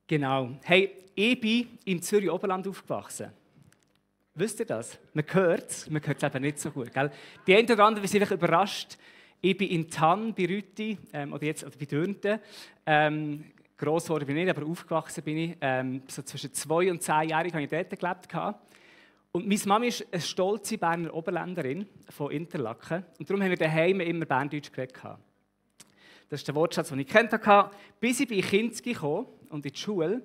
Genau. Hey, ich bin im Zürich Oberland aufgewachsen. Wisst ihr das? Man hört es eben nicht so gut. Gell? Die einen oder anderen sind vielleicht überrascht. Ich bin in Thann, bei Rütti, oder bei Dürnten. Gross geworden bin ich nicht, aber aufgewachsen bin ich. So zwischen 2 und 10 Jahren habe ich dort gelebt. Und meine Mama ist eine stolze Berner Oberländerin von Interlaken. Und darum haben wir daheim immer Berndeutsch geredet. Das ist der Wortschatz, den ich kennt hatte, bis ich in Kinski kam und in die Schule.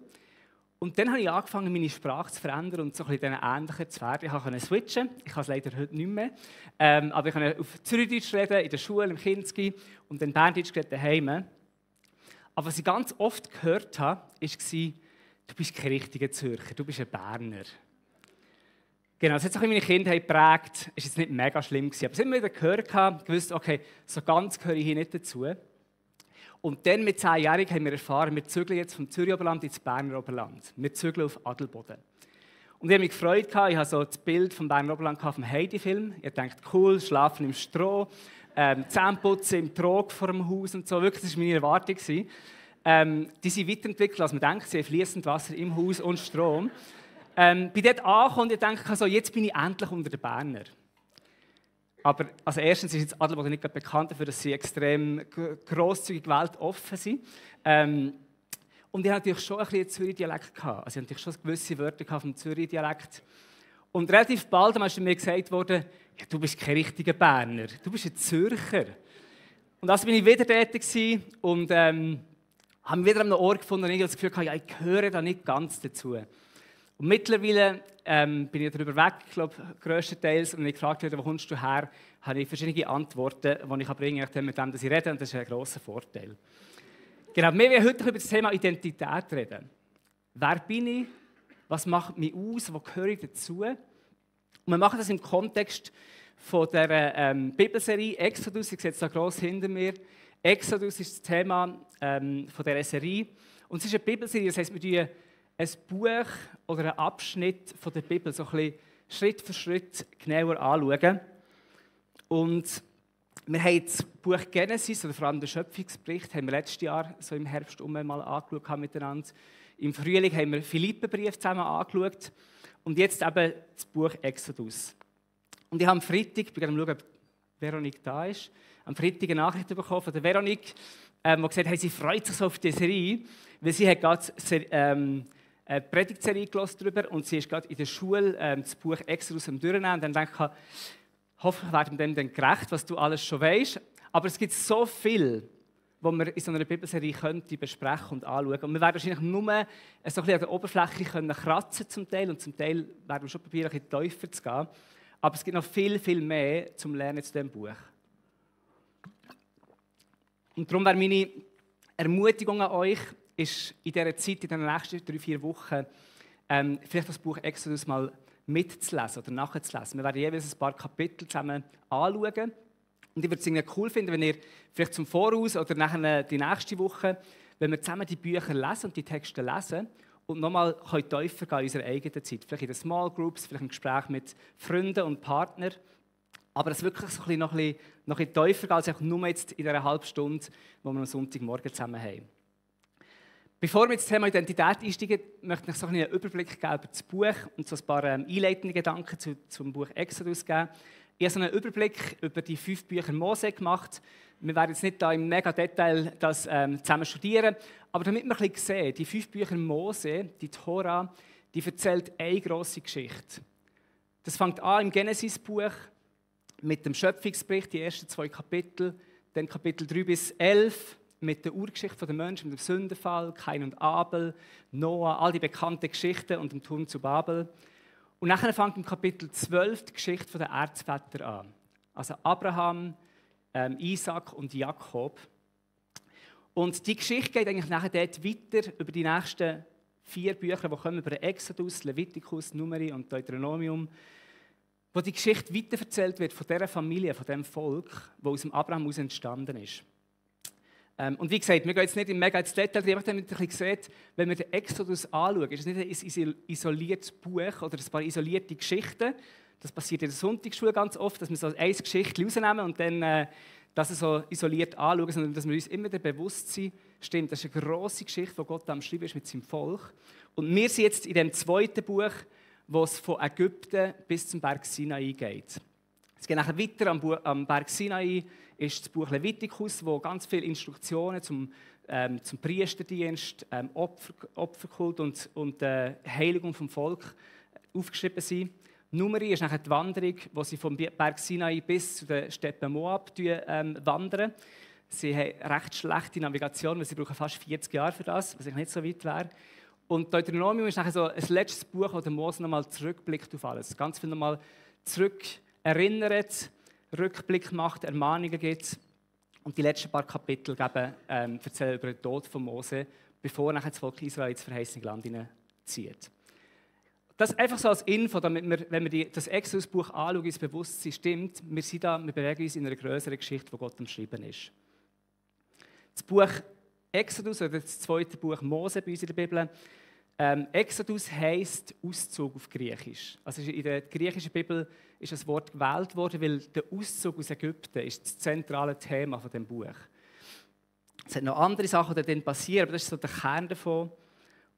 Und dann habe ich angefangen, meine Sprache zu verändern und so ein bisschen ähnlicher zu werden. Ich konnte switchen, ich kann es leider heute nicht mehr. Aber ich konnte auf Zürichdeutsch reden, in der Schule, im Kinski und dann Berndeutsch reden daheim. Aber was ich ganz oft gehört habe, war, du bist kein richtiger Zürcher, du bist ein Berner. Genau, das hat sich meine Kindheit geprägt. Es war jetzt nicht mega schlimm, aber es immer wieder gehört, gewusst, okay, so ganz gehöre ich hier nicht dazu. Und dann mit 10 Jahren haben wir erfahren, wir zügeln jetzt vom Zürich Oberland ins Berner Oberland. Wir zügeln auf Adelboden. Und ich habe mich gefreut, ich hatte so das Bild vom Berner Oberland vom Heidi-Film. Ich dachte, cool, schlafen im Stroh, Zähneputzen im Trog vor dem Haus und so. Wirklich, das war meine Erwartung. Die sind weiterentwickelt, als man denkt. Sie haben fließend Wasser im Haus und Strom. Bin dort angekommen und ich dachte, so, jetzt bin ich endlich unter den Berner. Aber also erstens ist jetzt Adelboden nicht bekannt dafür, dass sie extrem grosszügig weltoffen sind. Und ich hatte natürlich schon ein bisschen Zürich-Dialekt. Also ich hatte natürlich schon gewisse Wörter vom Zürich-Dialekt. Und relativ bald ist mir gesagt worden, ja, du bist kein richtiger Berner, du bist ein Zürcher. Und also bin ich wieder dort und habe mich wieder an einem Ort gefunden, und ich das Gefühl hatte, ja, ich gehöre da nicht ganz dazu. Und mittlerweile bin ich darüber weg, ich glaube, grösstenteils. Und wenn ich gefragt werde, wo kommst du her, habe ich verschiedene Antworten, die ich bringen kann, mit dem, dass ich rede. Und das ist ein grosser Vorteil. Genau, wir wollen heute über das Thema Identität reden. Wer bin ich? Was macht mich aus? Wo gehöre ich dazu? Und wir machen das im Kontext von der Bibelserie Exodus. Ich sehe es da gross hinter mir. Exodus ist das Thema von dieser Serie. Und es ist eine Bibelserie, das heisst, wir ein Buch oder einen Abschnitt von der Bibel so ein bisschen Schritt für Schritt genauer anschauen. Und wir haben das Buch Genesis, oder vor allem den Schöpfungsbericht, haben wir letztes Jahr so im Herbst mal angeschaut miteinander. Im Frühling haben wir Philipperbrief zusammen angeschaut. Und jetzt eben das Buch Exodus. Und ich habe am Freitag, ich bin gerade am schauen, ob Veronique da ist, am Freitag eine Nachricht bekommen von der Veronique, die gesagt hat, sie freut sich so auf die Serie, weil sie hat gerade eine Predigtserie gelesen darüber und sie ist gerade in der Schule das Buch Exodus am Durchnehmen. Und dann denke ich, hoffentlich werden wir dem dann gerecht, was du alles schon weißt. Aber es gibt so viel, was wir in so einer Bibelserie könnte besprechen und anschauen. Und wir werden wahrscheinlich nur so ein bisschen an der Oberfläche kratzen zum Teil. Und zum Teil werden wir schon probieren, ein bisschen tiefer zu gehen. Aber es gibt noch viel, viel mehr zum Lernen zu diesem Buch. Und darum wäre meine Ermutigung an euch, ist in dieser Zeit, in den nächsten 3-4 Wochen, vielleicht das Buch Exodus mal mitzulesen oder nachzulesen. Wir werden jeweils ein paar Kapitel zusammen anschauen. Und ich würde es irgendwie cool finden, wenn ihr vielleicht zum Voraus oder nachher die nächste Woche, wenn wir zusammen die Bücher lesen und die Texte lesen und nochmal tiefer gehen in unserer eigenen Zeit. Vielleicht in den Small Groups, vielleicht im Gespräch mit Freunden und Partnern. Aber es wirklich so noch ein bisschen tiefer geht, als einfach nur jetzt in dieser halben Stunde, die wir am Sonntagmorgen zusammen haben. Bevor wir ins Thema Identität einsteigen, möchte ich so einen Überblick geben über das Buch und so ein paar einleitende Gedanken zum Buch Exodus geben. Ich habe so einen Überblick über die 5 Bücher Mose gemacht. Wir werden jetzt nicht da im mega Detail das zusammen studieren, aber damit wir ein bisschen sehen, die 5 Bücher Mose, die Tora, die erzählt eine grosse Geschichte. Das fängt an im Genesis-Buch mit dem Schöpfungsbericht, die ersten 2 Kapitel, dann Kapitel 3-11, mit der Urgeschichte der Menschen, mit dem Sündenfall, Kain und Abel, Noah, all die bekannten Geschichten und dem Turm zu Babel. Und nachher fängt im Kapitel 12 die Geschichte der Erzväter an. Also Abraham, Isaac und Jakob. Und die Geschichte geht eigentlich nachher dort weiter über die nächsten 4 Bücher, die kommen über Exodus, Leviticus, Numeri und Deuteronomium, wo die Geschichte weitererzählt wird von dieser Familie, von diesem Volk, das aus dem Abraham heraus entstanden ist. Und wie gesagt, wir gehen jetzt nicht mega ins Detail, aber damit ihr ein bisschen seht, wenn wir den Exodus anschauen, ist es nicht ein isoliertes Buch oder ein paar isolierte Geschichten. Das passiert in der Sonntagsschule ganz oft, dass wir so eine Geschichte rausnehmen und dann das so isoliert anschauen, sondern dass wir uns immer bewusst sind, stimmt, das ist eine grosse Geschichte, die Gott am Schreiben ist mit seinem Volk. Und wir sind jetzt in dem zweiten Buch, wo es von Ägypten bis zum Berg Sinai geht. Es geht nachher weiter am Berg Sinai, ist das Buch Levitikus, wo ganz viele Instruktionen zum Priesterdienst, Opferkult und Heiligung vom Volk aufgeschrieben sind. Numeri ist nachher die Wanderung, wo sie vom Berg Sinai bis zu den Steppen Moab wandern. Sie haben recht schlechte Navigation, weil sie brauchen fast 40 Jahre für das, was nicht so weit wäre. Und Deuteronomium ist nachher so ein letztes Buch, wo der Mose nochmal zurückblickt auf alles. Ganz viel nochmal zurück erinnert, Rückblick macht, Ermahnungen gibt. Und die letzten paar Kapitel erzählen über den Tod von Mose, bevor nachher das Volk Israel ins verheißene Land hineinzieht. Das einfach so als Info, damit wir, wenn wir das Exodus-Buch anschauen, uns bewusst sind, stimmt, wir bewegen uns in einer größeren Geschichte, die Gott am Schreiben ist. Das Buch Exodus, oder das zweite Buch Mose bei uns in der Bibel, Exodus heisst Auszug auf Griechisch. Also in der griechischen Bibel ist das Wort gewählt worden, weil der Auszug aus Ägypten ist das zentrale Thema von dem Buch. Es hat noch andere Sachen, die dann passieren, aber das ist so der Kern davon.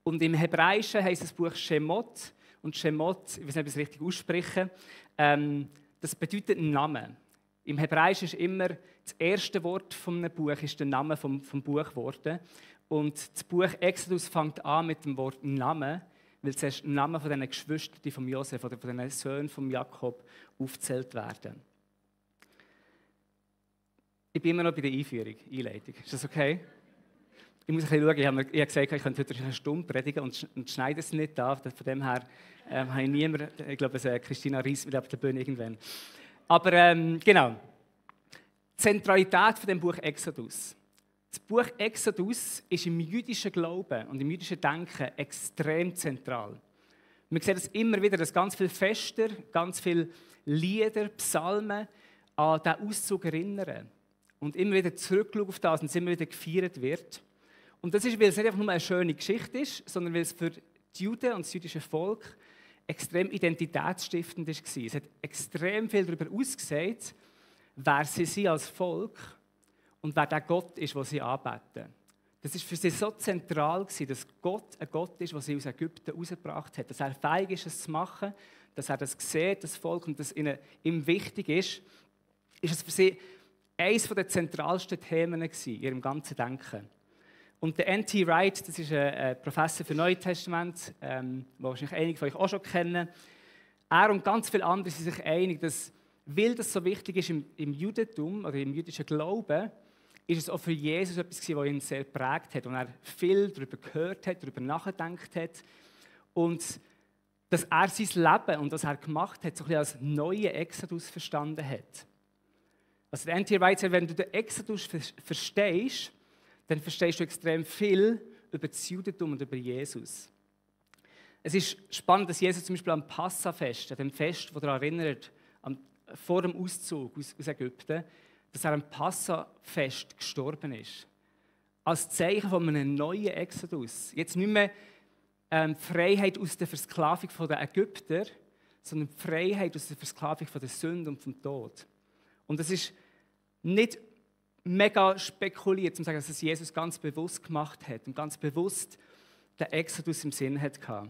Und im Hebräischen heisst das Buch Shemot. Und Shemot, ich weiß nicht, ob ich es richtig ausspreche, das bedeutet Name. Im Hebräischen ist immer das erste Wort von einem Buch ist der Name vom Buch geworden. Und das Buch Exodus fängt an mit dem Wort Name, weil zuerst die Namen von diesen Geschwistern von Josef oder von diesen Söhnen von Jakob aufgezählt werden. Ich bin immer noch bei der Einleitung. Ist das okay? Ich muss ein bisschen schauen, ich habe gesagt, ich könnte heute eine Stunde predigen und schneide es nicht da. Von dem her habe ich niemanden, ich glaube, Christina Ries mit auf der Bühne irgendwann. Aber genau, die Zentralität von dem Buch Exodus. Das Buch Exodus ist im jüdischen Glauben und im jüdischen Denken extrem zentral. Wir sehen das immer wieder, dass ganz viele Feste, ganz viele Lieder, Psalmen an diesen Auszug erinnern. Und immer wieder zurückschauen auf das und es immer wieder gefeiert wird. Und das ist, weil es nicht einfach nur eine schöne Geschichte ist, sondern weil es für die Juden und das jüdische Volk extrem identitätsstiftend war. Es hat extrem viel darüber ausgesagt, wer sie sind als Volk und wer der Gott ist, den sie anbeten. Das war für sie so zentral, dass Gott ein Gott ist, der sie aus Ägypten herausgebracht hat. Dass er fähig ist, es zu machen, dass er das sieht, das Volk, und das ihm wichtig ist es für sie eines der zentralsten Themen in ihrem ganzen Denken. Und der N.T. Wright, das ist ein Professor für Neutestament, den wahrscheinlich einige von euch auch schon kennen. Er und ganz viele andere sind sich einig, dass, weil das so wichtig ist im Judentum oder im jüdischen Glauben, ist es auch für Jesus etwas gewesen, was ihn sehr geprägt hat und er viel darüber gehört hat, darüber nachgedacht hat. Und dass er sein Leben und was er gemacht hat, so ein bisschen als neuen Exodus verstanden hat. Also der N.T. Wright sagt, wenn du den Exodus verstehst, dann verstehst du extrem viel über das Judentum und über Jesus. Es ist spannend, dass Jesus zum Beispiel am Passafest, an dem Fest, das daran erinnert, vor dem Auszug aus Ägypten, dass er am Passafest gestorben ist. Als Zeichen von einem neuen Exodus. Jetzt nicht mehr Freiheit aus der Versklavung der Ägypter, sondern Freiheit aus der Versklavung der Sünde und vom Tod. Und es ist nicht mega spekuliert, um zu sagen, dass es Jesus ganz bewusst gemacht hat und ganz bewusst den Exodus im Sinn hatte.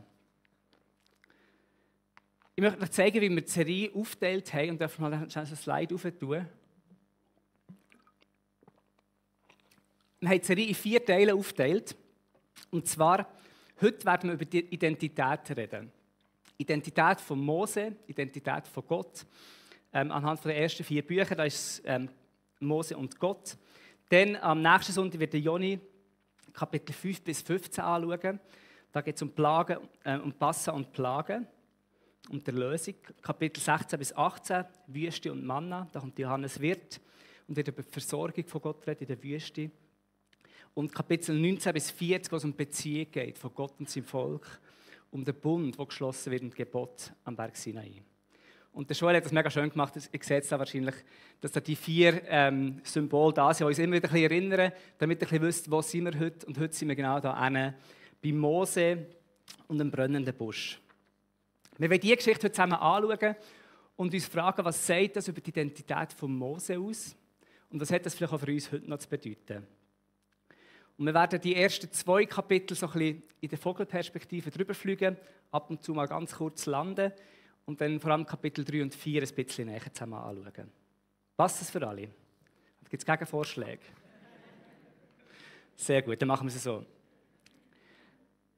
Ich möchte euch zeigen, wie wir die Serie aufgeteilt haben und darf mal ein Slide rauf tun. Wir haben die Serie in 4 Teile aufgeteilt. Und zwar, heute werden wir über die Identität reden. Identität von Mose, Identität von Gott. Anhand der ersten 4 Bücher, da ist Mose und Gott. Dann am nächsten Sonntag wird Joni Kapitel 5 bis 15 anschauen. Da geht es um Plagen, um Passen und Plagen, um die Erlösung. Kapitel 16 bis 18, Wüste und Manna. Da kommt Johannes Wirth und wird über die Versorgung von Gott reden in der Wüste. Und Kapitel 19 bis 40, wo es um die Beziehung geht von Gott und seinem Volk, um den Bund, der geschlossen wird und Gebot am Berg Sinai. Und der Joel hat das mega schön gemacht, ihr seht es da wahrscheinlich, dass da die 4 Symbole da sind, die uns immer wieder ein bisschen erinnern, damit ihr ein bisschen wisst, wo sind wir heute. Und heute sind wir genau da bei Mose und dem brennenden Busch. Wir wollen diese Geschichte heute zusammen anschauen und uns fragen, was sagt das über die Identität von Mose aus und was hat das vielleicht auch für uns heute noch zu bedeuten. Und wir werden die ersten 2 Kapitel so ein bisschen in der Vogelperspektive drüber fliegen, ab und zu mal ganz kurz landen und dann vor allem Kapitel 3 und 4 ein bisschen näher zusammen anschauen. Passt das für alle? Gibt es Gegenvorschläge? Sehr gut, dann machen wir es so.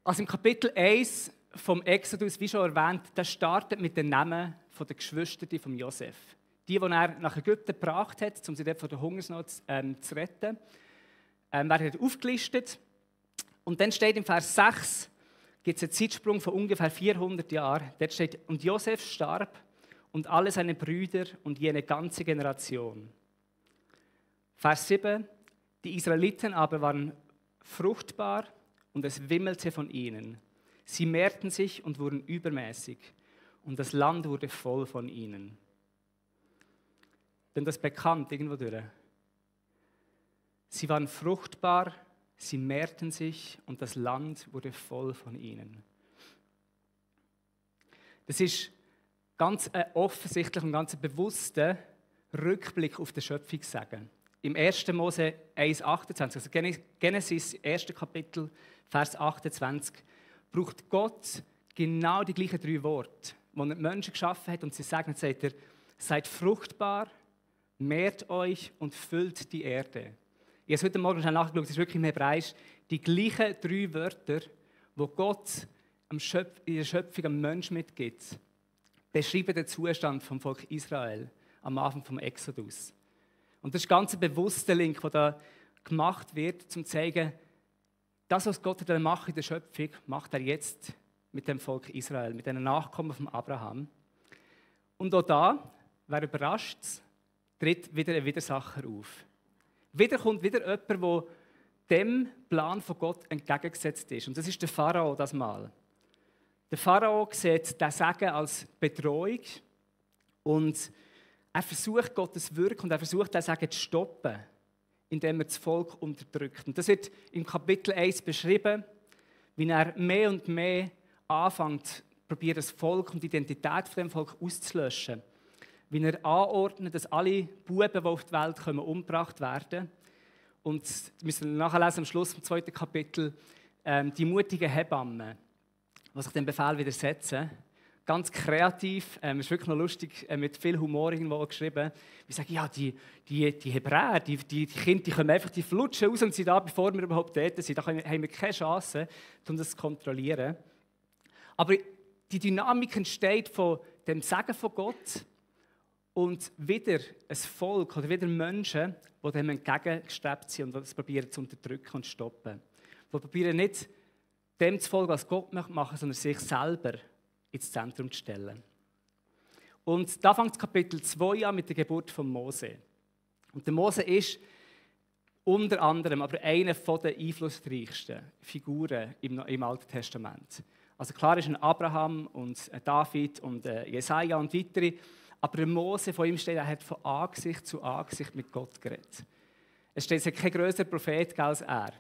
Also im Kapitel 1 vom Exodus, wie schon erwähnt, das startet mit den Namen der Geschwister von Josef. Die er nach Ägypten gebracht hat, um sie dort von der Hungersnot zu retten, werden dort aufgelistet. Und dann steht im Vers 6, gibt es einen Zeitsprung von ungefähr 400 Jahren. Dort steht, und Josef starb und alle seine Brüder und jene ganze Generation. Vers 7, die Israeliten aber waren fruchtbar und es wimmelte von ihnen. Sie mehrten sich und wurden übermäßig und das Land wurde voll von ihnen. Denn das bekannt irgendwo durch. Sie waren fruchtbar, sie mehrten sich und das Land wurde voll von ihnen. Das ist ganz offensichtlich und ganz bewusster Rückblick auf den Schöpfungssegen. Im 1. Mose 1,28, also Genesis, 1. Kapitel, Vers 28, braucht Gott genau die gleichen 3 Worte, die er die Menschen geschaffen hat und sie segnet, sagt er, seid fruchtbar, mehrt euch und füllt die Erde. Ich habe es heute Morgen schon nachgeschaut, es ist wirklich im Hebräisch die gleichen 3 Wörter, die Gott in der Schöpfung am Menschen mitgibt, beschreiben den Zustand vom Volk Israel am Anfang vom Exodus. Und das ist ganz ein bewusster Link, der da gemacht wird, um zu zeigen, das, was Gott macht in der Schöpfung, macht er jetzt mit dem Volk Israel, mit den Nachkommen von Abraham. Und auch da, wer überrascht, tritt wieder ein Widersacher auf. Wieder kommt wieder jemand, der dem Plan von Gott entgegengesetzt ist. Und das ist der Pharao das Mal. Der Pharao sieht den Segen als Bedrohung und er versucht Gottes Wirken und er versucht den Segen zu stoppen, indem er das Volk unterdrückt. Und das wird im Kapitel 1 beschrieben, wie er mehr und mehr anfängt, probiert das Volk und die Identität von dem Volk auszulöschen. Wie er anordnet, dass alle Buben, die auf die Welt kommen, umgebracht werden. Und wir müssen nachlesen am Schluss vom 2. Kapitel, die mutigen Hebammen, die sich dem Befehl widersetzen. Ganz kreativ, ist wirklich noch lustig, mit viel Humor irgendwo geschrieben. Wir sagen, ja, die Hebräer, die Kinder, die kommen einfach, die flutschen raus und sind da, bevor wir überhaupt dort sind. Da haben wir keine Chance, um das zu kontrollieren. Aber die Dynamik entsteht von dem Segen von Gott und wieder ein Volk oder wieder Menschen, die dem entgegengestrebt sind und das probieren zu unterdrücken und zu stoppen. Die probieren nicht dem zu folgen, was Gott machen möchte, sondern sich selber ins Zentrum zu stellen. Und da fängt das Kapitel 2 an mit der Geburt von Mose. Und der Mose ist unter anderem aber einer der einflussreichsten Figuren im Alten Testament. Also klar ist ein Abraham und ein David und Jesaja und weitere, aber der Mose, von ihm steht, er hat von Angesicht zu Angesicht mit Gott geredet. Es steht, es hat kein grösserer Prophet als er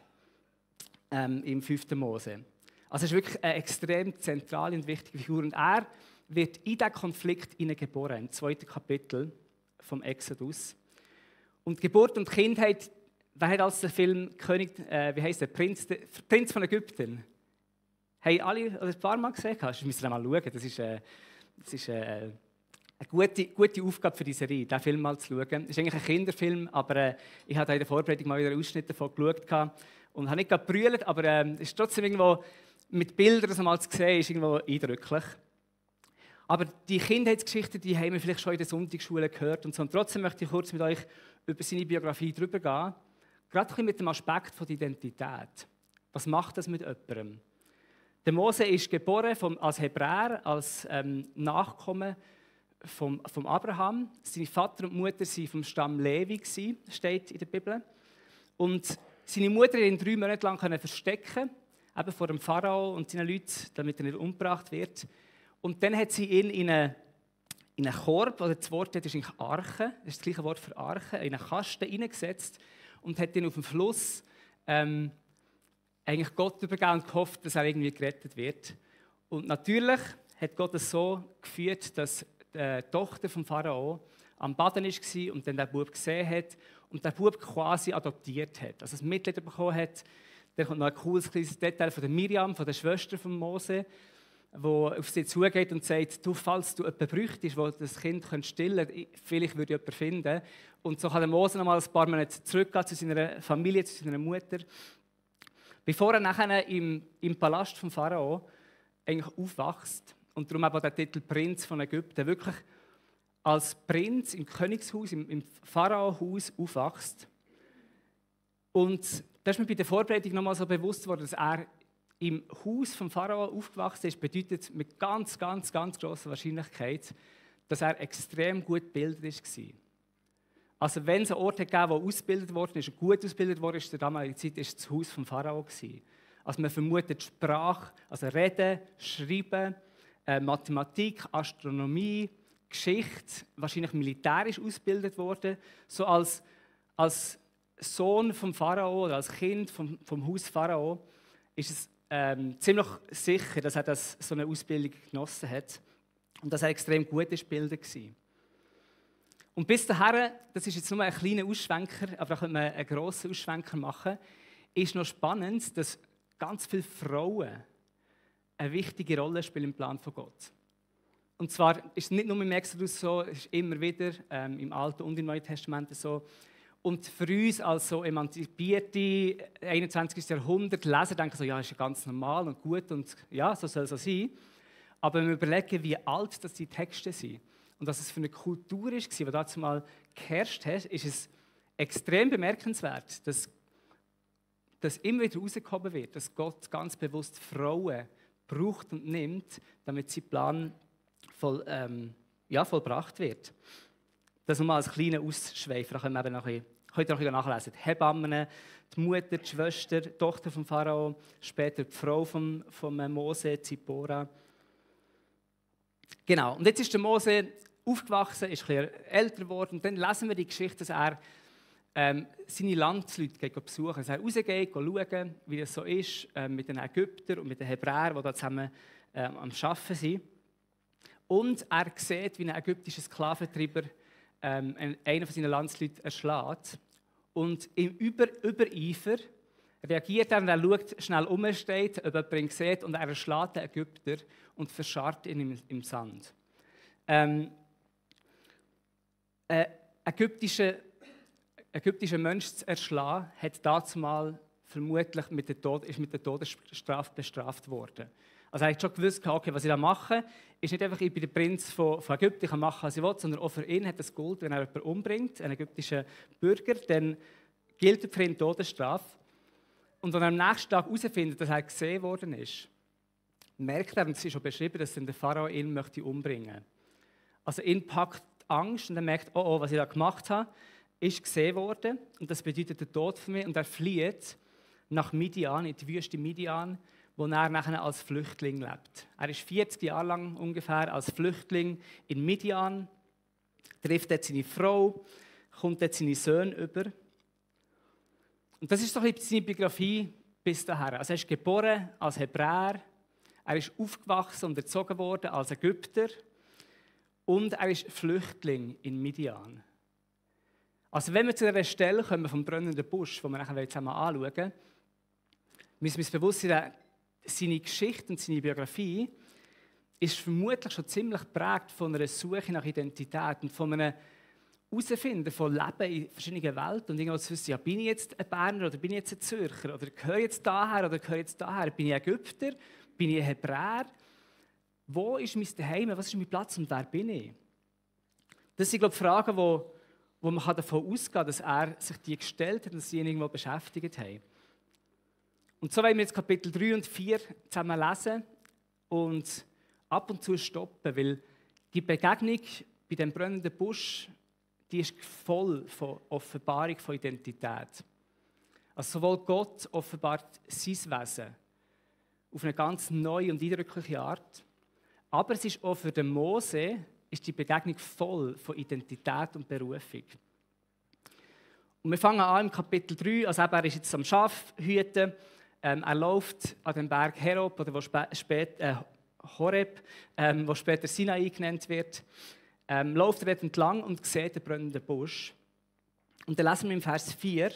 im 5. Mose. Also es ist wirklich eine extrem zentrale und wichtige Figur. Und er wird in diesen Konflikt geboren, im 2. Kapitel vom Exodus. Und Geburt und Kindheit, wer hat als der Film König, wie heißt der Prinz von Ägypten? Haben alle ein paar Mal gesehen? Das müsst ihr mal schauen. Das ist eine gute Aufgabe für die Serie, diesen Film mal zu schauen. Es ist eigentlich ein Kinderfilm, aber ich habe in der Vorbereitung mal wieder einen Ausschnitt davon geschaut und habe nicht gerade gebrüllt, aber es ist trotzdem irgendwo mit Bildern das mal zu sehen, ist irgendwo eindrücklich. Aber die Kindheitsgeschichten, die haben wir vielleicht schon in der Sonntagsschule gehört und so. Und trotzdem möchte ich kurz mit euch über seine Biografie drüber gehen. Gerade ein bisschen mit dem Aspekt von der Identität. Was macht das mit jemandem? Der Mose ist geboren als Hebräer, als Nachkomme vom Abraham. Seine Vater und Mutter waren vom Stamm Levi, steht in der Bibel. Und seine Mutter hat ihn 3 Monate lang verstecken, eben vor dem Pharao und seinen Leuten, damit er nicht umgebracht wird. Und dann hat sie ihn in einen Korb, oder das Wort ist eigentlich Arche, das ist das gleiche Wort für Arche, in einen Kasten hineingesetzt und hat ihn auf dem Fluss eigentlich Gott übergeben und gehofft, dass er irgendwie gerettet wird. Und natürlich hat Gott es so geführt, dass die Tochter vom Pharao am Baden war und dann den Bub gesehen hat und den Bub quasi adoptiert hat. Also das Mitleid bekommen hat, Dann kommt noch ein cooles kleines Detail von der Miriam, von der Schwester von Mose, wo auf sie zugeht und sagt, du, falls du jemanden bräuchtest, der das Kind stillen könnte, vielleicht würde ich jemanden finden. Und so kann der Mose noch mal ein paar Monate zurückgehen zu seiner Familie, zu seiner Mutter. Bevor er nachher im Palast vom Pharao eigentlich aufwächst und darum auch der Titel Prinz von Ägypten, wirklich als Prinz im Königshaus, im Pharao-Haus aufwächst. Und da ist mir bei der Vorbereitung noch mal so bewusst worden, dass er im Haus vom Pharao aufgewachsen ist, bedeutet mit ganz grosser Wahrscheinlichkeit, dass er extrem gut gebildet war. Also wenn es einen Ort gegeben hat, wo ausgebildet worden ist, gut ausgebildet worden ist, in der damaligen Zeit, war es das Haus vom Pharao. Also man vermutet Sprache, also Reden, Schreiben, Mathematik, Astronomie, Geschichte, wahrscheinlich militärisch ausgebildet worden. So als Sohn vom Pharao oder als Kind vom Haus Pharao ist es ziemlich sicher, dass er so eine Ausbildung genossen hat und dass er extrem gut gebildet war. Und bis dahin, das ist jetzt nur ein kleiner Ausschwenker, aber da könnte man einen grossen Ausschwenker machen, ist noch spannend, dass ganz viele Frauen eine wichtige Rolle spielen im Plan von Gott. Und zwar ist es nicht nur im Exodus so, es ist immer wieder im Alten und im Neuen Testament so. Und für uns als so emanzipierte 21. Jahrhundert Leser denken so, ja, ist ja ganz normal und gut und ja, so soll es so sein. Aber wenn wir überlegen, wie alt das die Texte sind und was es für eine Kultur war, die dazu mal geherrscht hat, ist es extrem bemerkenswert, dass immer wieder herausgehoben wird, dass Gott ganz bewusst Frauen braucht und nimmt, damit sein Plan vollbracht wird. Das nochmal als kleiner Ausschweifer, da können wir eben könnt ihr auch nachlesen. Die Hebammen, die Mutter, die Schwester, die Tochter vom Pharao, später die Frau von Mose, Zippora. Genau, und jetzt ist der Mose aufgewachsen, ist ein bisschen älter geworden. Und dann lesen wir die Geschichte, dass er seine Landsleute besuchen, dass er rausgeht, schauen, wie es so ist mit den Ägyptern und mit den Hebräern, die da zusammen am Arbeiten sind. Und er sieht, wie ein ägyptischer Sklaventreiber einen von seinen Landsleuten erschlägt. Und im Übereifer reagiert er und er schaut schnell um, steht, ob jemand ihn sieht, und er erschlägt den Ägypter und verscharrt ihn im Sand. Ägyptischer Mensch zu erschlagen, hat dazumal vermutlich mit der Todesstrafe bestraft worden. Also er hat schon gewusst, okay, was ich da mache, ist nicht einfach, ich bin der Prinz von Ägypten, ich kann machen, was ich will, sondern auch für ihn hat es Gold, wenn er jemanden umbringt, einen ägyptischen Bürger, dann gilt für ihn Todesstrafe. Und wenn er am nächsten Tag herausfindet, dass er gesehen worden ist, merkt er, und es ist schon beschrieben, dass dann der Pharao ihn möchte umbringen. Also ihn packt Angst und er merkt, oh, was ich da gemacht habe, ist gesehen worden und das bedeutet den Tod für mich. Und er flieht nach Midian, in die Wüste Midian, wo er nachher als Flüchtling lebt. Er ist 40 Jahre lang ungefähr als Flüchtling in Midian, trifft dort seine Frau, kommt dort seine Söhne über. Und das ist so ein bisschen seine Biografie bis dahin. Also er ist geboren als Hebräer, er ist aufgewachsen und erzogen worden als Ägypter und er ist Flüchtling in Midian. Also wenn wir zu dieser Stelle kommen vom brennenden Busch, die wir nachher zusammen anschauen, müssen wir uns bewusst sein, seine Geschichte und seine Biografie ist vermutlich schon ziemlich geprägt von einer Suche nach Identität und von einem Herausfinden von Leben in verschiedenen Welten und irgendwann zu wissen, ja, bin ich jetzt ein Berner oder bin ich jetzt ein Zürcher oder gehöre ich jetzt daher oder gehöre ich jetzt daher, bin ich Ägypter, bin ich ein Hebräer, wo ist mein Zuhause, was ist mein Platz und wer bin ich? Das sind, glaube ich, Fragen, wo man davon ausgehen kann, dass er sich die gestellt hat und sie ihn irgendwo beschäftigt haben. Und so wollen wir jetzt Kapitel 3 und 4 zusammen lesen und ab und zu stoppen, weil die Begegnung bei dem brennenden Busch, die ist voll von Offenbarung von Identität. Also sowohl Gott offenbart sein Wesen auf eine ganz neue und eindrückliche Art, aber es ist auch für den Mose ist die Begegnung voll von Identität und Berufung. Und wir fangen an im Kapitel 3, also er ist jetzt am Schafhüten. Er läuft an den Berg Horeb, oder wo später Sinai genannt wird. Läuft er dort entlang und sieht den brennenden Busch. Und dann lesen wir im Vers 4.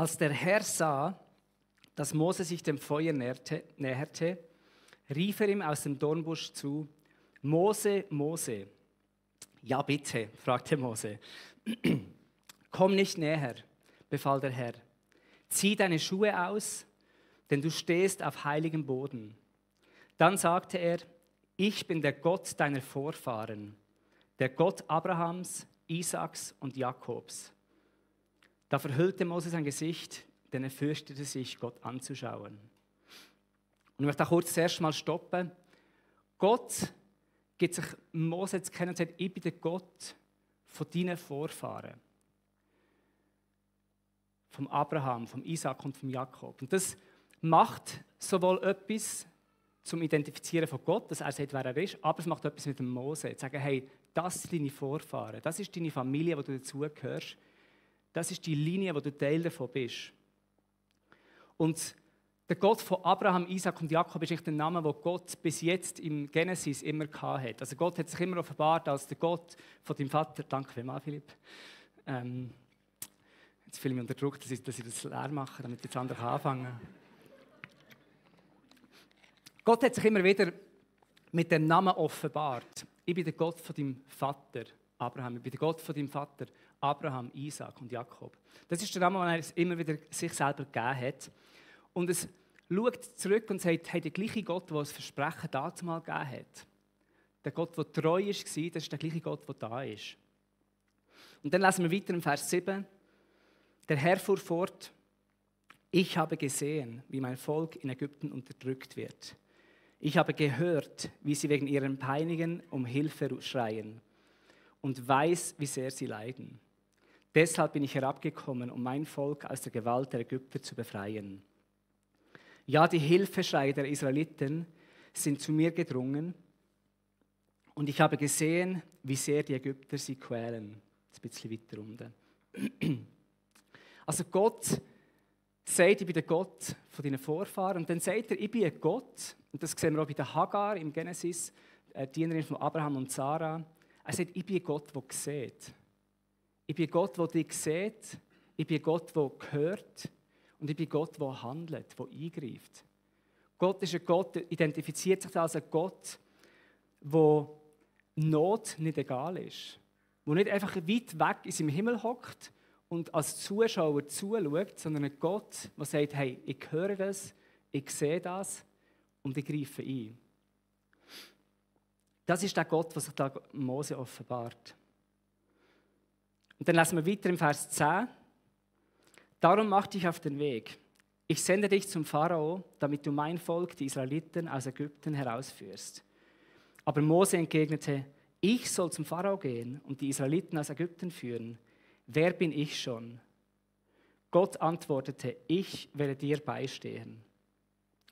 Als der Herr sah, dass Mose sich dem Feuer näherte, rief er ihm aus dem Dornbusch zu: Mose, Mose. Ja, bitte, fragte Mose. Komm nicht näher, befahl der Herr. Zieh deine Schuhe aus, denn du stehst auf heiligem Boden. Dann sagte er: Ich bin der Gott deiner Vorfahren, der Gott Abrahams, Isaaks und Jakobs. Da verhüllte Mose sein Gesicht, denn er fürchtete sich, Gott anzuschauen. Und ich möchte da kurz zuerst mal stoppen. Gott gibt sich Mose zu kennen und sagt: Ich bin der Gott von deinen Vorfahren. Vom Abraham, vom Isaak und vom Jakob. Und das macht sowohl etwas zum Identifizieren von Gott, dass er sagt, wer er ist, aber es macht etwas mit dem Mose. Zu sagen: Hey, das sind deine Vorfahren, das ist deine Familie, wo du dazugehörst. Das ist die Linie, wo du Teil davon bist. Und der Gott von Abraham, Isaak und Jakob ist der Name, den Gott bis jetzt im Genesis immer hatte. Also Gott hat sich immer offenbart als der Gott von deinem Vater. Danke vielmals, Philipp. Jetzt fühle ich mich unter Druck, dass ich das leer mache, damit jetzt andere anfangen kann. Gott hat sich immer wieder mit dem Namen offenbart. Ich bin der Gott von deinem Vater Abraham. Ich bin der Gott von deinem Vater Abraham, Isaak und Jakob. Das ist der Name, den er immer wieder sich selber gegeben hat. Und es schaut zurück und sagt: Hey, der gleiche Gott, der das Versprechen dazu mal gegeben hat, der Gott, der treu war, das ist der gleiche Gott, der da ist. Und dann lesen wir weiter im Vers 7. Der Herr fuhr fort: Ich habe gesehen, wie mein Volk in Ägypten unterdrückt wird. Ich habe gehört, wie sie wegen ihren Peinigen um Hilfe schreien und weiß, wie sehr sie leiden. Deshalb bin ich herabgekommen, um mein Volk aus der Gewalt der Ägypter zu befreien. Ja, die Hilfeschreie der Israeliten sind zu mir gedrungen und ich habe gesehen, wie sehr die Ägypter sie quälen. Ein bisschen weiter unten. Also Gott sagt: Ich bin der Gott von deinen Vorfahren. Und dann sagt er: Ich bin ein Gott. Und das sehen wir auch bei der Hagar im Genesis, Dienerin von Abraham und Sarah. Er sagt: Ich bin ein Gott, der sieht. Ich bin ein Gott, der dich sieht. Ich bin ein Gott, der hört. Und ich bin ein Gott, der handelt, der eingreift. Gott ist ein Gott, der identifiziert sich als ein Gott, wo Not nicht egal ist. Der nicht einfach weit weg in seinem Himmel hockt und als Zuschauer zuschaut, sondern ein Gott, der sagt: Hey, ich höre das, ich sehe das und ich greife ein. Das ist der Gott, der sich da Mose offenbart. Und dann lesen wir weiter im Vers 10. Darum mach dich auf den Weg. Ich sende dich zum Pharao, damit du mein Volk, die Israeliten, aus Ägypten herausführst. Aber Mose entgegnete: Ich soll zum Pharao gehen und die Israeliten aus Ägypten führen. Wer bin ich schon? Gott antwortete: Ich werde dir beistehen.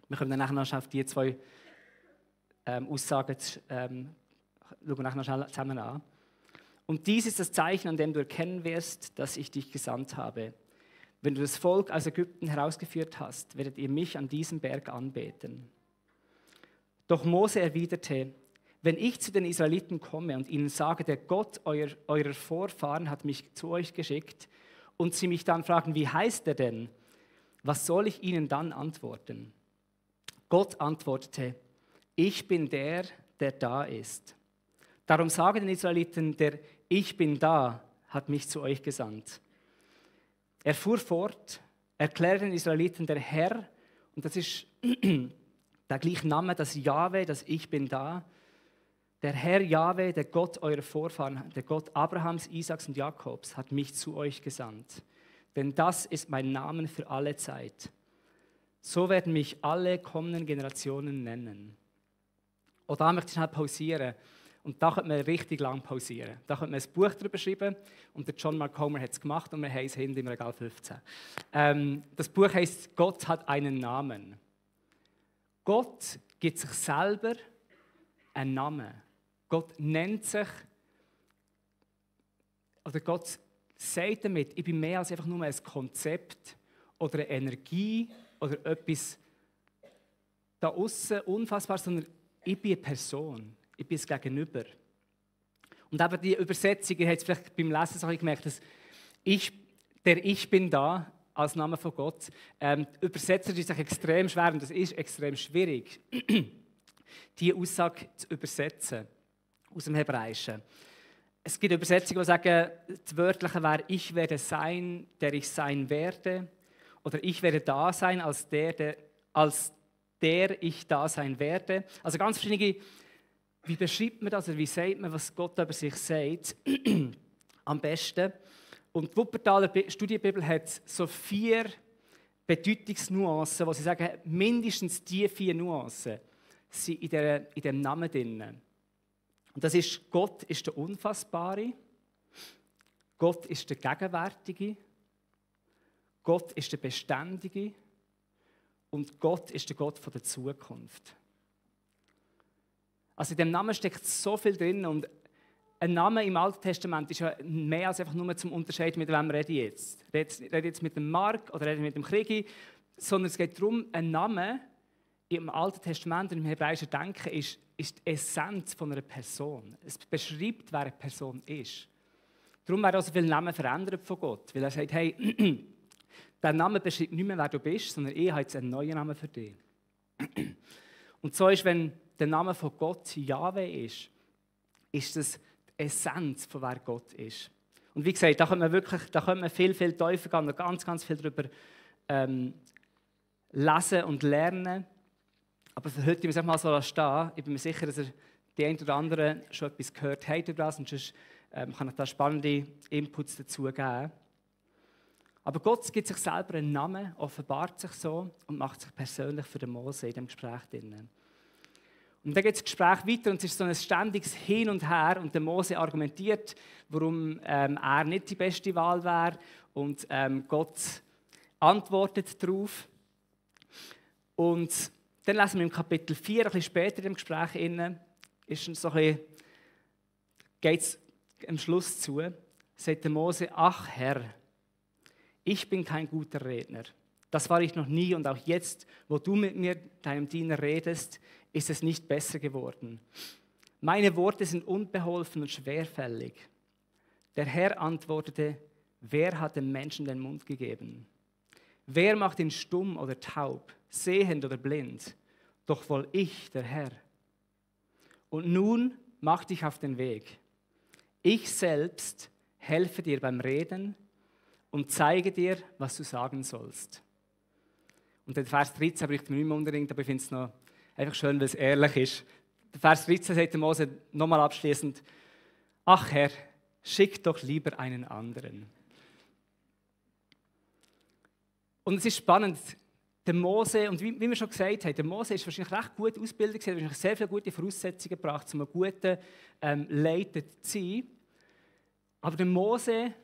Wir können dann nachher noch auf die zwei Aussagen schauen wir nachher noch schnell zusammen an. Und dies ist das Zeichen, an dem du erkennen wirst, dass ich dich gesandt habe. Wenn du das Volk aus Ägypten herausgeführt hast, werdet ihr mich an diesem Berg anbeten. Doch Mose erwiderte: Wenn ich zu den Israeliten komme und ihnen sage, der Gott eurer Vorfahren hat mich zu euch geschickt, und sie mich dann fragen: Wie heißt er denn? Was soll ich ihnen dann antworten? Gott antwortete: Ich bin der, der da ist. Darum sage den Israeliten: Der Ich bin da hat mich zu euch gesandt. Er fuhr fort, erklärte den Israeliten: Der Herr, und das ist der gleiche Name, das Jahwe, das Ich bin da, der Herr Jahwe, der Gott eurer Vorfahren, der Gott Abrahams, Isaaks und Jakobs, hat mich zu euch gesandt. Denn das ist mein Name für alle Zeit. So werden mich alle kommenden Generationen nennen. Und da möchte ich schnell pausieren. Und da könnte man richtig lang pausieren. Da könnte man ein Buch darüber schreiben. Und der John Mark Comer hat es gemacht und wir haben es hinten im Regal 15. Das Buch heisst «Gott hat einen Namen». Gott gibt sich selber einen Namen. Gott nennt sich, oder Gott sagt damit: Ich bin mehr als einfach nur ein Konzept oder eine Energie oder etwas da außen Unfassbares, sondern ich bin eine Person. Ich bin es Gegenüber. Und eben die Übersetzung, ihr habt es vielleicht beim Lesen so gemerkt, dass ich bin da, als Name von Gott. Übersetzer ist sich extrem schwer und es ist extrem schwierig, diese Aussage zu übersetzen aus dem Hebräischen. Es gibt Übersetzungen, die sagen, das Wörtliche wäre, ich werde sein, der ich sein werde. Oder ich werde da sein, als der ich da sein werde. Also ganz verschiedene, wie beschreibt man das oder wie sagt man, was Gott über sich sagt, am besten. Und die Wuppertaler Studienbibel hat so 4 Bedeutungsnuancen, wo sie sagen, mindestens diese 4 Nuancen sind in dem Namen drin. Und das ist, Gott ist der Unfassbare, Gott ist der Gegenwärtige, Gott ist der Beständige und Gott ist der Gott von der Zukunft. Also in dem Namen steckt so viel drin und ein Name im Alten Testament ist ja mehr als einfach nur zum Unterscheiden, mit wem rede ich jetzt. Rede ich jetzt mit dem Mark oder rede ich mit dem Krigi, sondern es geht darum, ein Name im Alten Testament und im hebräischen Denken ist die Essenz von einer Person. Es beschreibt, wer eine Person ist. Darum werden auch so viele Namen verändert von Gott, weil er sagt, hey, der Name beschreibt nicht mehr, wer du bist, sondern ich habe jetzt einen neuen Namen für dich. Und so ist, wenn der Name von Gott Jahwe ist das die Essenz von wer Gott ist. Und wie gesagt, da können wir viel, viel tiefer gehen und ganz, ganz viel darüber lesen und lernen. Aber für heute, ich muss mal so stehen. Ich bin mir sicher, dass ihr die einen oder anderen schon etwas gehört habt über das und sonst kann ich da spannende Inputs dazu geben. Aber Gott gibt sich selber einen Namen, offenbart sich so und macht sich persönlich für den Mose in dem Gespräch drin. Und dann geht das Gespräch weiter und es ist so ein ständiges Hin und Her und der Mose argumentiert, warum er nicht die beste Wahl wäre und Gott antwortet darauf. Und dann lesen wir im Kapitel 4, ein bisschen später im Gespräch, geht es am Schluss zu, sagt der Mose, ach Herr, ich bin kein guter Redner. Das war ich noch nie und auch jetzt, wo du mit mir, deinem Diener, redest, ist es nicht besser geworden. Meine Worte sind unbeholfen und schwerfällig. Der Herr antwortete, wer hat dem Menschen den Mund gegeben? Wer macht ihn stumm oder taub, sehend oder blind? Doch wohl ich, der Herr. Und nun mach dich auf den Weg. Ich selbst helfe dir beim Reden und zeige dir, was du sagen sollst. Und den Vers 13 bräuchte man nicht mehr unbedingt, aber ich finde es noch einfach schön, weil es ehrlich ist. Der Vers 13 sagt der Mose nochmal abschließend, ach Herr, schick doch lieber einen anderen. Und es ist spannend, der Mose, und wie wir schon gesagt haben, der Mose ist wahrscheinlich recht gut ausgebildet, hat wahrscheinlich sehr viele gute Voraussetzungen gebracht, um ein guter Leiter zu sein. Aber der Mose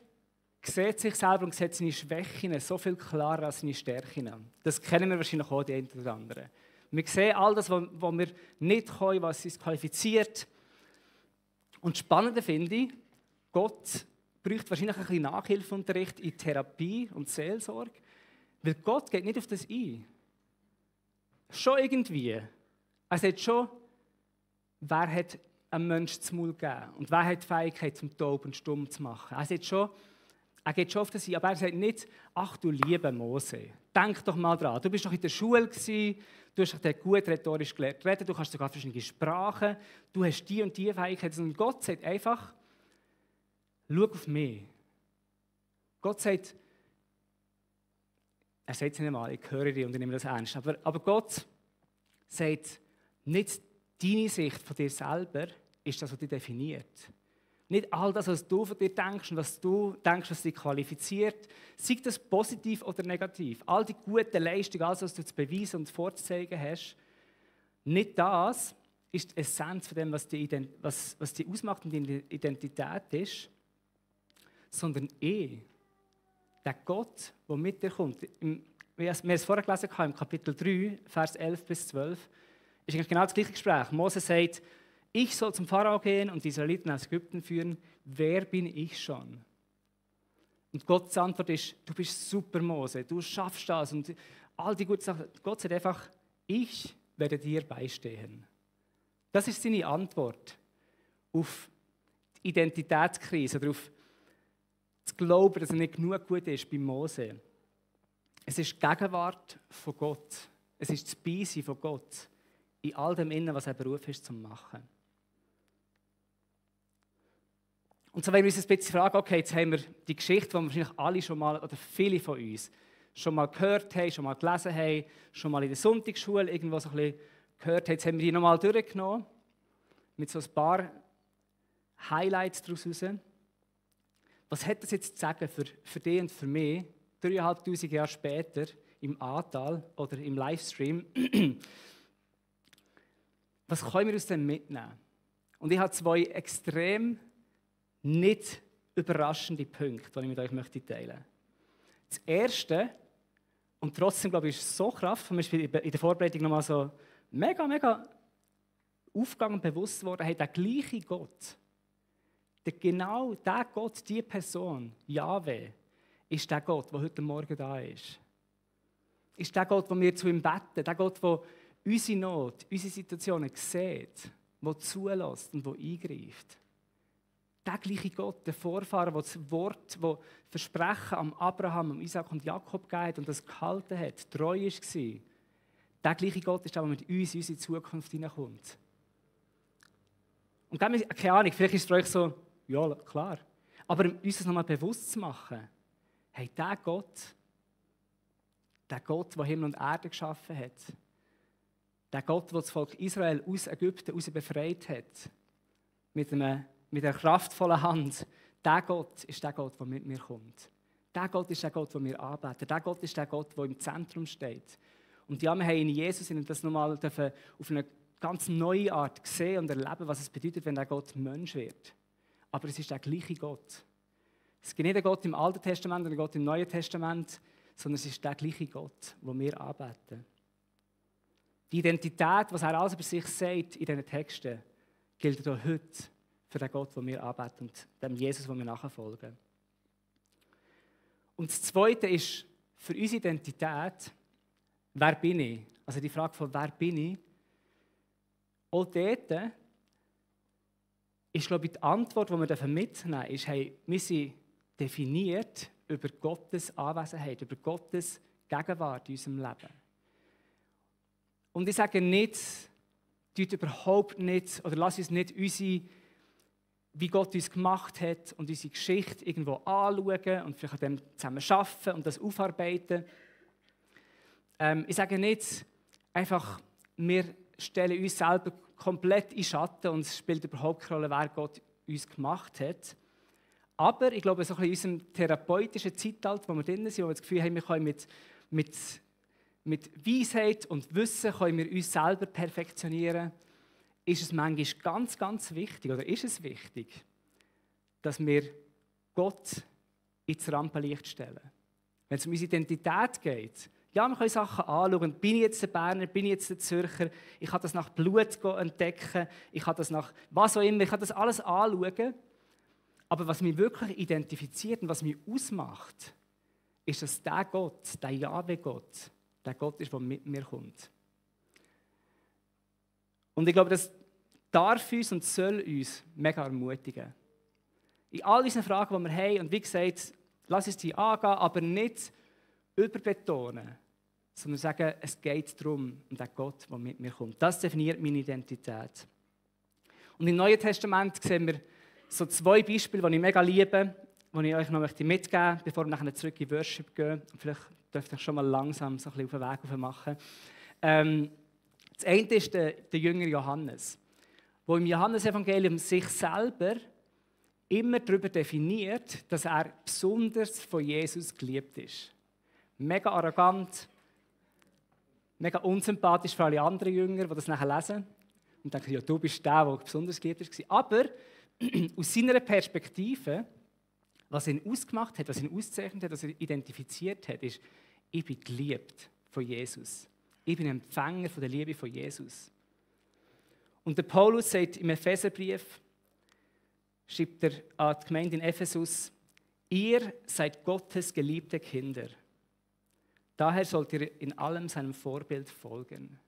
sieht sich selber und sieht seine Schwächen so viel klarer als seine Stärken. Das kennen wir wahrscheinlich auch, die einen oder anderen. Wir sehen all das, was wir nicht können, was uns qualifiziert. Und das Spannende finde ich, Gott braucht wahrscheinlich ein bisschen Nachhilfeunterricht in Therapie und Seelsorge, weil Gott geht nicht auf das ein. Schon irgendwie. Er sagt schon, wer hat einem Menschen das Maul gegeben und wer hat die Fähigkeit, zum taub und stumm zu machen. Er geht schon auf das ein, aber er sagt nicht, ach du lieber Mose, denk doch mal dran, du bist doch in der Schule gewesen, du hast doch gut rhetorisch gelernt reden, du kannst sogar verschiedene Sprachen, du hast die und die Fähigkeiten. Und Gott sagt einfach, schau auf mich. Gott sagt, er sagt es nicht einmal, ich höre dich und ich nehme das ernst, aber Gott sagt, nicht deine Sicht von dir selber ist das, was dich definiert. Nicht all das, was du von dir denkst und was du denkst, was dich qualifiziert, sei das positiv oder negativ. All die guten Leistungen, alles, was du zu beweisen und vorzuzeigen hast, nicht das ist die Essenz von dem, was die ausmacht und deine Identität ist, sondern der Gott, der mit dir kommt. Wir haben es vorher gelesen, im Kapitel 3, Vers 11 bis 12, ist eigentlich genau das gleiche Gespräch. Mose sagt, ich soll zum Pharao gehen und die Israeliten aus Ägypten führen. Wer bin ich schon? Und Gottes Antwort ist, du bist super, Mose, du schaffst das und all die guten Sachen. Gott sagt einfach, ich werde dir beistehen. Das ist seine Antwort auf die Identitätskrise oder auf das Glauben, dass er nicht genug gut ist bei Mose. Es ist die Gegenwart von Gott. Es ist das Beisein von Gott in all dem Innen, was er berufen ist, zu machen. Und so wenn wir uns ein bisschen fragen, okay, jetzt haben wir die Geschichte, die wir wahrscheinlich alle schon mal, oder viele von uns, schon mal gehört haben, schon mal gelesen haben, schon mal in der Sonntagsschule irgendwo so ein bisschen gehört haben. Jetzt haben wir die nochmal durchgenommen, mit so ein paar Highlights daraus raus. Was hat das jetzt zu sagen für dich und für mich, 3'500 Jahre später, im Ahrtal oder im Livestream? Was können wir aus dem mitnehmen? Und ich habe 2 extrem nicht überraschende Punkte, die ich mit euch teilen möchte. Das erste, und trotzdem glaube ich, ist es so kraftvoll, mir ist in der Vorbereitung nochmal so mega aufgegangen und bewusst worden, hey, der gleiche Gott, genau der Gott, die Person, Jahwe, ist der Gott, der heute Morgen da ist. Ist der Gott, den wir zu ihm beten, der Gott, der unsere Not, unsere Situationen sieht, der zulässt und der eingreift. Der gleiche Gott, der Vorfahren, der das Wort, das Versprechen am Abraham, am Isaac und Jakob gegeben und das gehalten hat, treu war. Der gleiche Gott ist der, der mit uns in unsere Zukunft hineinkommt. Und keine Ahnung, vielleicht ist es für euch so, ja, klar. Aber uns das nochmal bewusst zu machen, hey, der Gott, der Himmel und Erde geschaffen hat, der Gott, der das Volk Israel aus Ägypten heraus befreit hat, mit einer kraftvollen Hand, der Gott ist der Gott, der mit mir kommt. Der Gott ist der Gott, den wir anbeten. Der Gott ist der Gott, der im Zentrum steht. Und ja, wir haben in Jesus das nochmal auf eine ganz neue Art gesehen und erleben, was es bedeutet, wenn der Gott Mensch wird. Aber es ist der gleiche Gott. Es gibt nicht einen Gott im Alten Testament und einen Gott im Neuen Testament, sondern es ist der gleiche Gott, den wir anbeten. Die Identität, was er alles über sich sagt in diesen Texten, gilt auch heute für den Gott, den wir anbeten und dem Jesus, den wir nachfolgen. Und das Zweite ist für unsere Identität, wer bin ich? Also die Frage von wer bin ich? Auch dort ist, glaube ich, die Antwort, die wir mitnehmen dürfen, ist, hey, wir sind definiert über Gottes Anwesenheit, über Gottes Gegenwart in unserem Leben. Und ich sage nicht, tut überhaupt nicht, oder lass uns nicht wie Gott uns gemacht hat und unsere Geschichte irgendwo anschauen und vielleicht an dem zusammen arbeiten und das aufarbeiten. Ich sage nicht einfach, wir stellen uns selber komplett in Schatten und es spielt überhaupt keine Rolle, wer Gott uns gemacht hat. Aber ich glaube, so ein bisschen in unserem therapeutischen Zeitalter, wo wir drin sind, wo wir das Gefühl haben, wir können mit Weisheit und Wissen können wir uns selber perfektionieren, ist es manchmal ganz, ganz wichtig, oder ist es wichtig, dass wir Gott ins Rampenlicht stellen. Wenn es um unsere Identität geht, ja, wir können Sachen anschauen. Bin ich jetzt ein Berner, bin ich jetzt ein Zürcher? Ich kann das nach Blut entdecken, ich kann das nach was auch immer, ich kann das alles anschauen. Aber was mich wirklich identifiziert und was mich ausmacht, ist, dass der Gott, der Jahwe-Gott, der Gott ist, der mit mir kommt. Und ich glaube, das darf uns und soll uns mega ermutigen. In all diesen Fragen, die wir haben, und wie gesagt, lass uns die angehen, aber nicht überbetonen, sondern sagen, es geht darum, um den Gott, der mit mir kommt. Das definiert meine Identität. Und im Neuen Testament sehen wir so 2 Beispiele, die ich mega liebe, die ich euch noch mitgeben möchte, bevor wir nachher zurück in Worship gehen. Und vielleicht dürft ihr schon mal langsam so ein bisschen auf den Weg machen. Das eine ist der Jünger Johannes, der im Johannesevangelium sich selber immer darüber definiert, dass er besonders von Jesus geliebt ist. Mega arrogant, mega unsympathisch für alle anderen Jünger, die das nachher lesen und denken, ja, du bist der besonders geliebt war. Aber aus seiner Perspektive, was ihn ausgemacht hat, was ihn auszeichnet hat, was er identifiziert hat, ist, ich bin geliebt von Jesus. Ich bin Empfänger von der Liebe von Jesus. Und der Paulus sagt im Epheserbrief, schreibt er an die Gemeinde in Ephesus, ihr seid Gottes geliebte Kinder. Daher sollt ihr in allem seinem Vorbild folgen.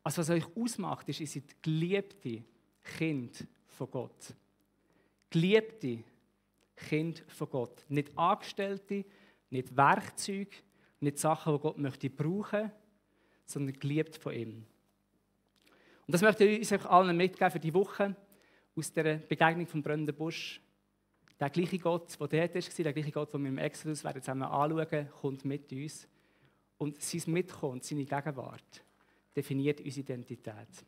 Also was euch ausmacht, ist, ihr seid geliebte Kind von Gott. Geliebte Kind von Gott. Nicht Angestellte, nicht Werkzeuge, Nicht Sachen, die Gott möchte brauchen, sondern geliebt von ihm. Und das möchte ich uns allen mitgeben für die Woche aus der Begegnung vom brennenden Busch. Der gleiche Gott, der dort war, der gleiche Gott, den wir im Exodus zusammen anschauen, kommt mit uns. Und sein Mitkommen, seine Gegenwart, definiert unsere Identität.